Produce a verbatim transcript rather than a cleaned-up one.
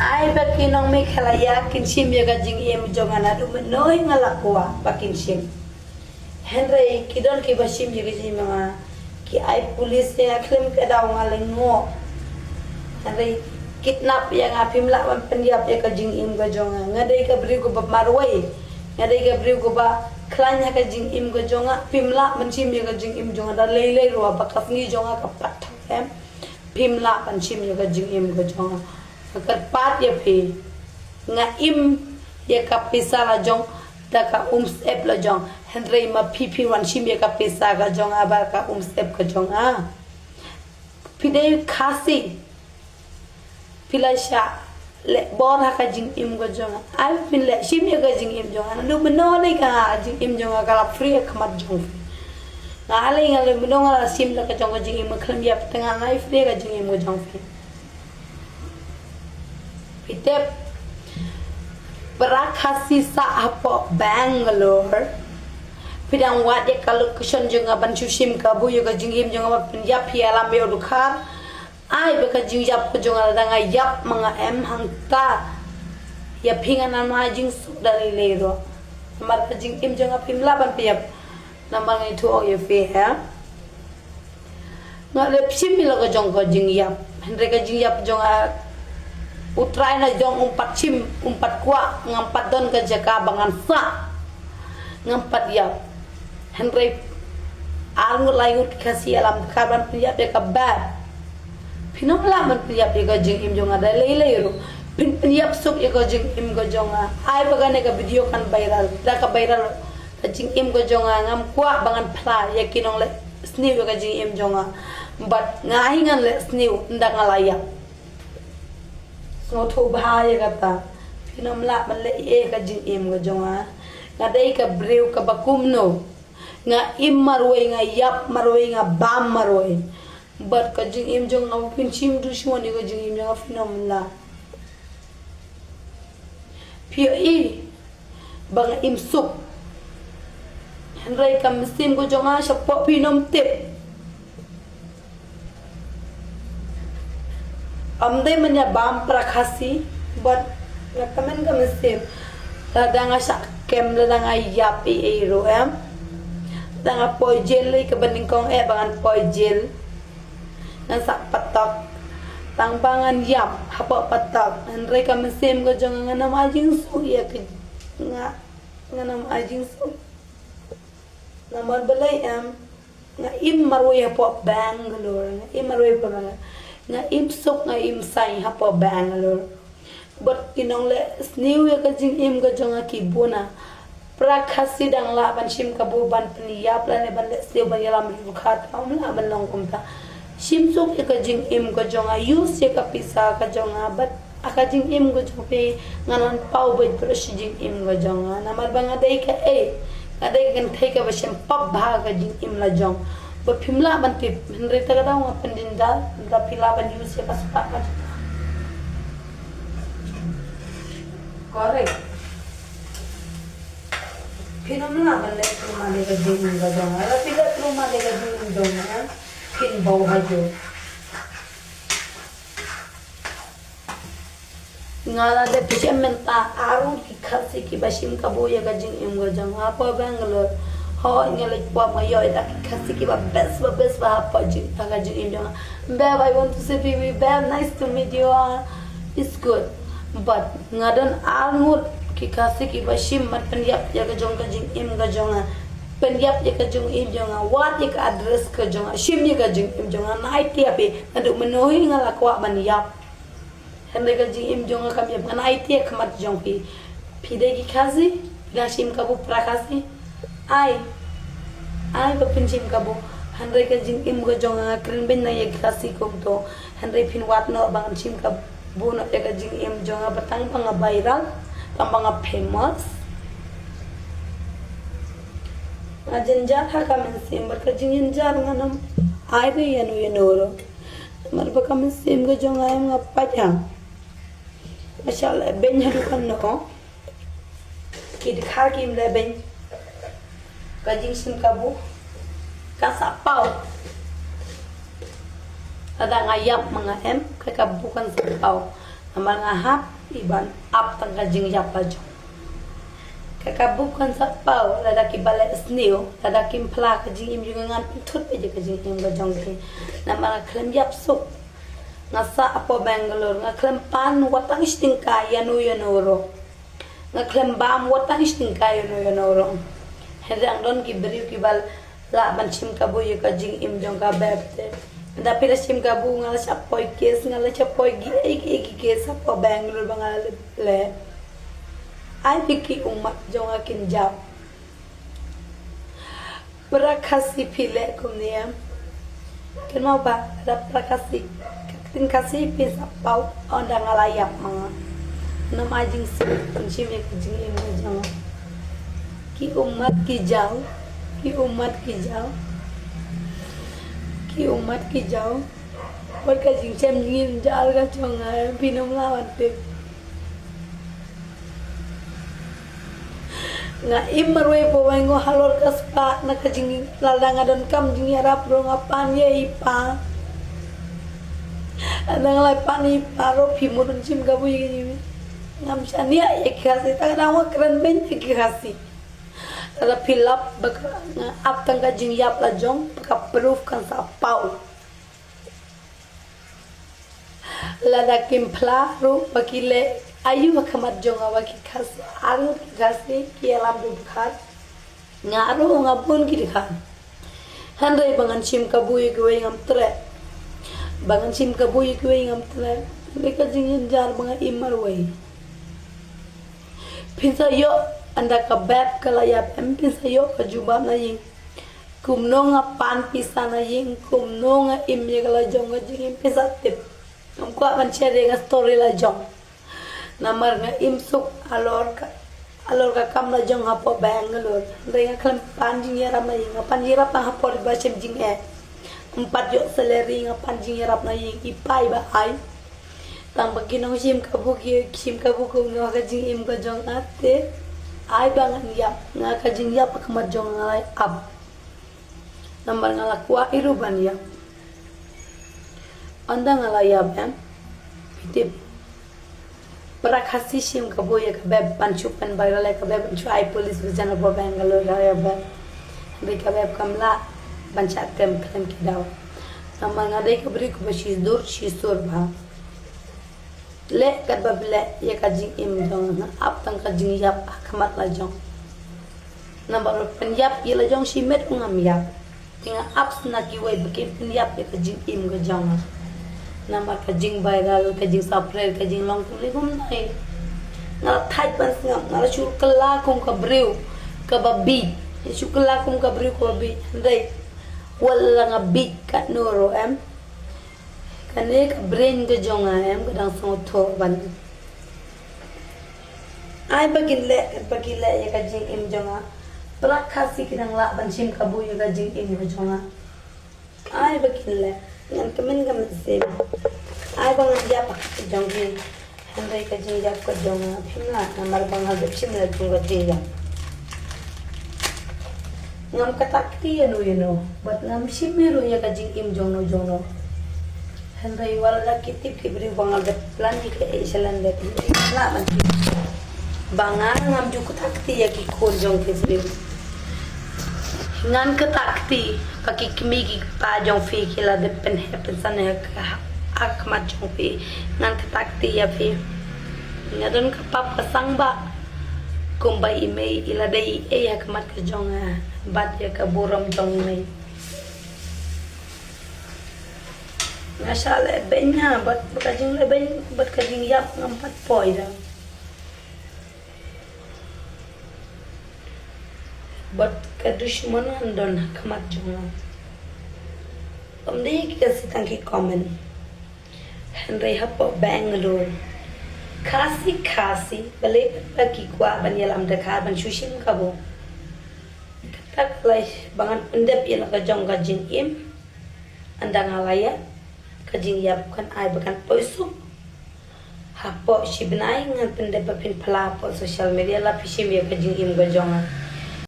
Ai ba ki nong Meghalaya kin shim ïa ka jingim jong nga, naduh mynno nga la kwah ba kin shim. Hynrei ki don kiba shim ïa ka jingim jong nga, ki ai pulit ïa nga khlem ka daw nga lyngngoh. Hynrei kidnap ïa nga, phim lah ban pynïap ïa ka jingim ka jong nga. Nga dei ka briew kaba marwei, nga dei ka briew kaba khlaiñ ha ka jingim ka jong nga, phim lah ban shim ïa ka jingim jong nga da lei lei ruh, ba ka sngi jong nga ka pat tang em. Phim lah ban shim ïa ka jingim ka jong nga. Ka kyrpad ïa phi, nga im ïa ka pisa la jong da ka umsyep la jong. Hynrei ma phi phi wan shim ïa ka pisa ka jong nga bad ka umsyep ka jong nga. Phi dei Khasi, phi la shah leh bor ha ka jingim ka jong nga. Ai phin leh shim ïa ka jingim jong nga. Naduh mynno lei ka jingim jong nga ka la free ha khmat jong phi. Nga lei nga leh mynno nga la shim la ka jong ka jingim, nga khlem ïap te nga la free ka jingim ka jong phi. Phi tip, para Khasi sah hapoh Bangalore. Phi dang wad ïa ka location jong nga ban shu shim kabu ïa ka jingim jong nga ban pynïap ïa la me u dkhar. Ai ba ka jingïap ka jong nga, lada nga ïap ma nga em hangta, ïa phi ngan ai jingsuk da lei lei ruh. Namar ka jingim jong nga phim lah ban pynïap. Namar nga ïathuh ïa phi, eh. Nga leh shim ïa la ka jong ka jingïap. Hynrei ka jingïap jong nga, U Trai na jong um pat shim, um pat kwah, ngam pat don ka jaka ba ngan sah. Ngam pat ïap. Hynrei ar ngut lai ngut ki Khasi ïalam dkhar ban pynïap ïa ka bad. Phin ym lah ban pynïap ïa ka jingim jong nga da lei lei ruh. Phin pynïap suk ïa ka jingim ka jong nga. Ai ba kane ka video kan viral. Da ka viral ka jingim ka jong nga, ngam kwah ba ngan phla ïa ki nongleh sniew ïa ka jingim jong nga. Bad nga hi ngan leh sniew ynda nga la ïap. Sngewthuh bha ïa kata. Phin ym lah ban leh ei ei ha ka jingim ka jong nga. Nga dei ka briew kaba kumno. Nga im marwei, nga ïap marwei, nga bam marwei. Bad ka jingim jong nga, phin shim dushmon ïa ka jingim jong nga, phin ym lah. Phi ïohi ba nga im suk. Hynrei ka mynsiem ka jong nga shapoh phin ym tip. Ym dei ban ïa bam para Khasi, bad nga kmen ka mynsiem. Lada nga shah kem, lada nga ïap ei ei ruh em. Lada nga poi jail, lei kaba nyngkong eh ba ngan poi jail. Ngan sah patok. Tang ba ngan ïap hapoh patok. Hynrei ka mynsiem ka jong nga, ngan ym ai jingsuk ïa ka, nga, ngan ym ai jingsuk. Namar balei em, nga im marwei hapoh Bangalore, nga im marwei hapoh Bangalore. Nga im suk, nga im saiñ hapoh Bangalore. Bad ki nongleh sniew ïa ka jingim ka jong nga ki bun. Para Khasi dang lah ban shim kabu ban pynïap lane ban leh sniew ban ïalam ïa u dkhar, ym lah ban long kumta. Shim suk ïa ka jingim ka jong nga, use ïa ka pisa ka jong nga, bad ha ka jingim ka jong phi, ngan wan paw beit baroh shi jingim ka jong nga. Namar ba nga dei kaei, nga dei ka kynthei kaba shem pap bha ha ka jingim la jong. Ba phim lah ban tip, hynrei ta ka daw nga pyndin da, da phi lah ban use ïa ka spah ka jong nga. Correct. Phin ym lah ban leh trauma ïa ka jingim ka jong nga. Lada phi leh trauma ïa ka jingim jong nga, phin baw hajuh. Nga la dep shem mynta ar ngut ki Khasi kiba shim kabu ïa ka jingim ka jong nga hapoh Bangalore. Hooid nga leit pop, nga ïoh ïa ki Khasi kiba best ba best ba hapoh jing, ha ka jingim jong nga. Babe, I want to say to you, babe, nice to meet you. It's good. But nga don ar ngut ki Khasi kiba shim ban pynïap ïa ka jong ka jingim ka jong nga. Pynïap ïa ka jingim jong nga. Wad ïa ka address ka jong nga. Shim ïa ka jingim jong nga. Nga aiti ïa phi, naduh mynno hi nga la kwah ban ïap. Hynrei ka jingim jong nga kam ïap, ngan aiti ha khmat jong phi. Phi dei ki Khasi, phi dang shim kabu para Khasi. Ai. Ai ba phin shim kabu. Hynrei ka jingim ka jong nga, kren beiñ na ïa ki Khasi kumto. Hynrei phin wad noh ba ngan shim kabu noh ïa ka jingim jong nga, ba tang ba nga viral, tang ba nga famous. Nga jynjar ha ka mynsiem, bad ka jingjynjar ngan ym ai re ïano ïano ruh. Namar ba ka mynsiem ka jong nga em, nga pait ha. Nga shah leh beiñ haduh katno. Ki dkhar kim leh beiñ. Ka jingshim kabu kan sa paw. Lada nga ïap ma nga em, ka kabu kan sa paw. Namar nga hap i ban ap tang ka jingïap la jong. Ka kabu kan sa paw, lada ki ba leh sniew, lada kim phla ka jingim jong nga, ngan pynthut beit ïa ka jingim ka jong ki. Namar nga khlem ïap suk. Nga sah hapoh Bangalore, nga khlem pan wat tang shi tyngka ïano ïano ruh. Nga khlem bam wat tang shi tyngka ïano ïano ruh. Hynrei don ki briew ki ba lah ban shim kabu ïa ka jingim jong ka Beb te. Lada phi la shim kabu, nga la shah poi case, nga la shah poi kiei kiei ki case hapoh Bangalore ba nga la leh. Ai phi, ki ummat jong nga kin jaw. Para Khasi phi leh kumne em. Kynmaw ba, lada para Khasi, ka ktien Khasi phin sa paw, ynda nga la ïap ma nga. Namar jingsuk, pynshim ïa ka jingim ka jong nga. Ki ummat ki jaw, ki ummat ki jaw, ki ummat ki jaw. Wat ka jingshem jingim jynjar ka jong nga, phin ym lah ban tip. Nga im marwei pawai ngo halor ka spah na ka jing, lada nga donkam jingïarap ruh nga pan ïa i pa. Lada nga la pan ïa i pa ruh phi mut ban shim kabu ïa ka jingim. Ngam shaniah ïa ki Khasi, tang da nga kren beiñ ïa ki Khasi. Lada phi lap ba ka, nga ap tang ka jingïap la jong, ba ka proof kan sa paw. Lada kim phla ruh ba ki leh aïu ha khmat jong nga ba ki Khasi, ar ngut ki Khasi ki ïalam dukha. Nga ruh nga bun ki dukha. Hynrei ba ngan shim kabu ïa kiwei ngam treh. Ba ngan shim kabu ïa kiwei ngam treh. Hynrei ka jingjynjar ba nga im marwei. Phin sa ïoh, ynda ka Beb ka la ïap em, phin sa ïoh ka jubab na ïing. Kumno nga pan pisa na ïing, kumno nga im ïa ka la jong ka jingim, phin sa tip. Ngam kwah ban share ïa ka story la jong. Namar nga im suk halor ka, halor ka kam la jong hapoh Bangalore. Hynrei nga khlem pan jingïarap na ïing, nga pan jingïarap tang hapoh ri ba shem jingeh. Ym pat ïoh salary, nga pan jingïarap na ïing, i pa i ba ai. Tang ba ki nongshim kabu ki shim kabu kumno ha ka jingim ka jong nga te. Ai ba ngan ïap, nga ka jingïap ha khmat jong nga la ïap. Namar nga la kwah i ruh ban ïap. Ynda nga la ïap em, phi tip, para Khasi shim kabu ïa ka Beb ban shu pynviral ïa ka Beb, ban shu ai police vision hapoh Bangalore ïa ka Beb. Hynrei ka Beb kam lah ban shah tem khlem ki daw. Namar nga dei ka briew kaba shidur shisur bha. Leh katba leh ïa ka jingim jong nga, ap tang ka jingïap ha khmat la jong. Namar pynïap ïa la jong shimet ngam ïap. Te nga ap sna kiwei ba kin pynïap ïa ka jingim ka jong nga. Namar ka jingviral, ka jingspread, ka jinglong kumne kumne. Nga la thait ban sngap, nga la shu kylla kum ka briew kaba bieit. Nga shu kylla kum ka briew kaba bieit. Hynrei wat la nga bieit katno ruh em, kane ka brain ka jong nga em, ka dang sngewthuh ban. Ai ba kin leh, ba kin leh ïa ka jingim jong nga. Para Khasi ki dang lah ban shim kabu ïa ka jingim ka jong nga. Ai ba kin leh, ngan kmen ka mynsiem. Ai ba ngan ïap ha ka jong ki. Hynrei ka jingïap ka jong nga phim lah, namar ba nga dep shim la jong ka jingïap. Ngam kata kti ïano ïano, bad ngam shim ruh ïa ka jingim jongno jongno. Hynrei wat la ki tip ki briew ba nga dep plan ïa ka ei sha lyndet, hynrei ngam lah ban tip. Ba nga ngam ju kata kti ïa ki khun jong ki briew. Ngan kata kti ba ki kmie ki kpa jong phi ki la dep pynheh pynsan ha ka, ha khmat jong phi. Ngan kata kti ïa phi. Nga don ka pap ka sang ba kumba i mei i la dei i ei ha khmat ka jong nga bad ïa ka burom jong i mei. Nga shah leh beiñ ha bad ka jingleh beiñ bad ka jingïap ngam pat poi da. Bad ka dushmon ngan don ha khmat jong nga. Ym dei ki Khasi tang ki comment. Hynrei hapoh Bangalore, Khasi Khasi balei ba ki kwah ban ïalam Dkhar ban shu shim kabu. Kata ka lai ba ngan pyndep ïa la ka jong ka jingim. Ynda nga la ïap, ka jingïap kan ai ba kan poi suk. Hapoh shi bnai ngan pyndep ba phin phla hapoh social media la phi shim ïa ka jingim ka jong nga.